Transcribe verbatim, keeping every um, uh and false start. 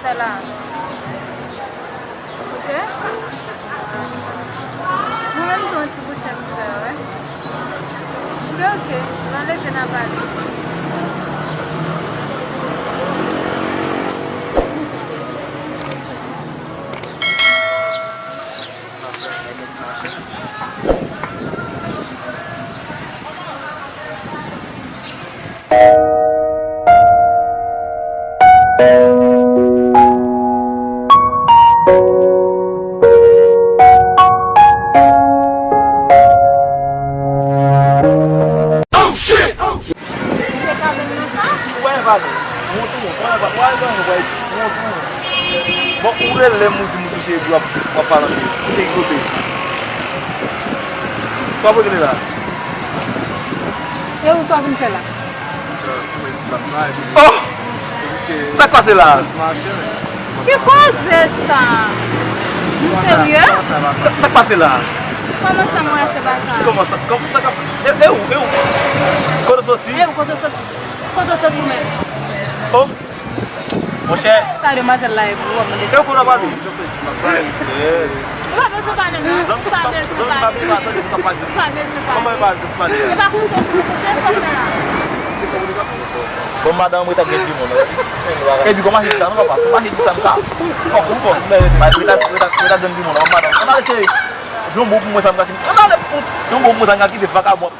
Fè la. Ok. Mwen menm tou, yon ti bouchèt m fè, wi. Ok, ok. N a leve, n a pale. Ou pa gen pale. Ou wont ou wont. Ou pa gen pale. Ou pa gen pale. Ou wont ou wont. Bon, ou rele m, ou di m ou touche epi w ap, w ap pale anpil. Ou se ki kote? Sa w ap regle la? E ou sa w vin fè la? Just wè espas la, epi... Oh! Se jis ke... Sa k pase la? Ti mache, men. Ki koze sa? Nou serye? Sa, sa, sa, sa k pase la? Kòman sa, mwen, se pa sa? Kòman sa? Kòman sa k ap... E, e ou, e ou? Kote w soti? E ou, kote w soti? Kote w soti ou menm? Oh! Monchè. Sa demwazèl la e pou w ap mande. E w konn ap pale? Ou pa bezwen pale, non. Ou pa bezwen pale. Ou pa bezwen pale. Ou pa bezwen pale. E pa konn sa w konn fè la. Bon, madanm, mwen ta gen timoun, non? Epi, kòman se sa, non, papa? Kòman se sa, m ka? Fòk ou fòk. Mwen ta, mwen ta, mwen ta gen timoun, non, madanm. Ann ale, cheri. Yon bon pou mwen, sa m ka kite. Ann ale, fout. Yon bon pou mwen, sa m ka kite vakabon.